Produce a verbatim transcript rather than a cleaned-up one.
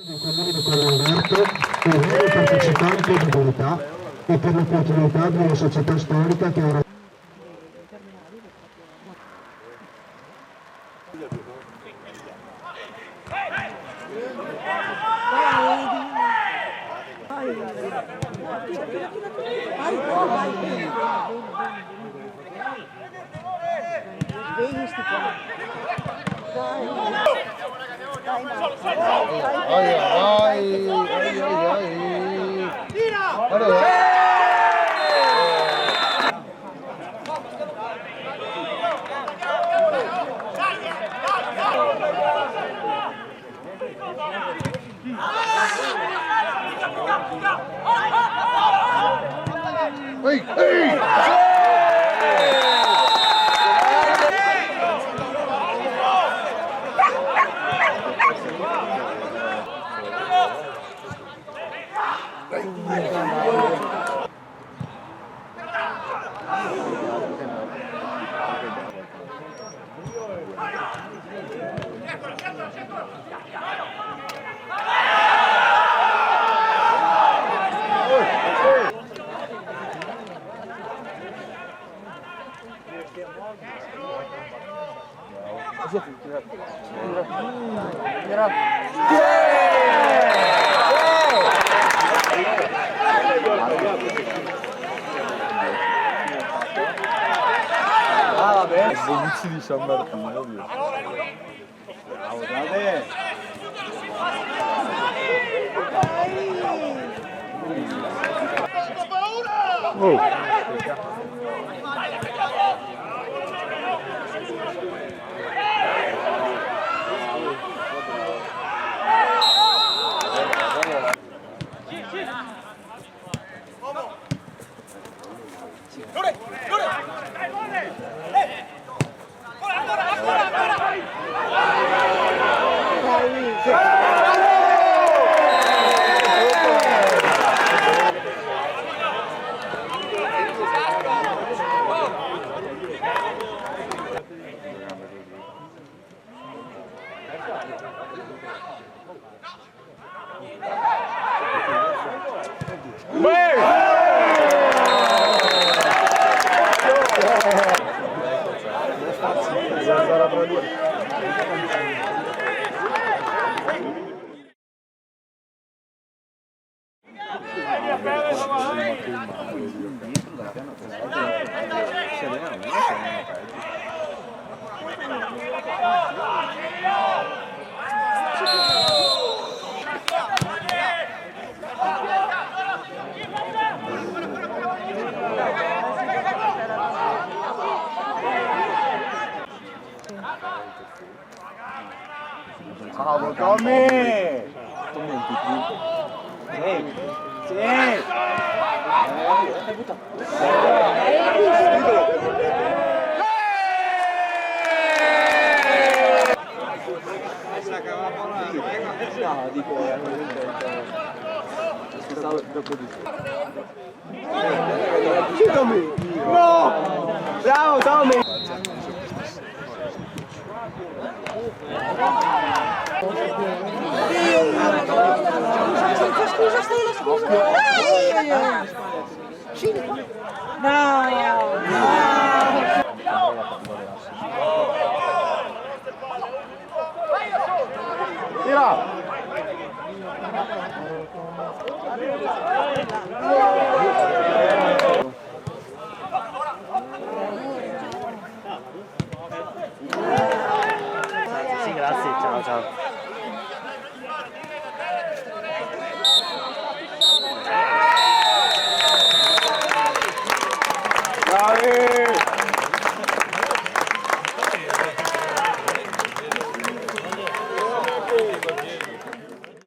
Del comune de Corno Alberto, overo partecipanti di novità e per l'opportunità di una società storica che ora Ai, ai, ai, ai, ai. Guarda, eh. Ehi, ehi! Ah, va ben. Bonucci di San Martino, ovvio. Bravo, grande. Oh. Bravo, Tommy! Sì, sì! No, dico, eh, pensavo dopo di... Sì, Tommy! No! Bravo, Tommy! Scusa, scusa, scusa, scusa. No, no. Tira! Sì, grazie, ciao, ciao.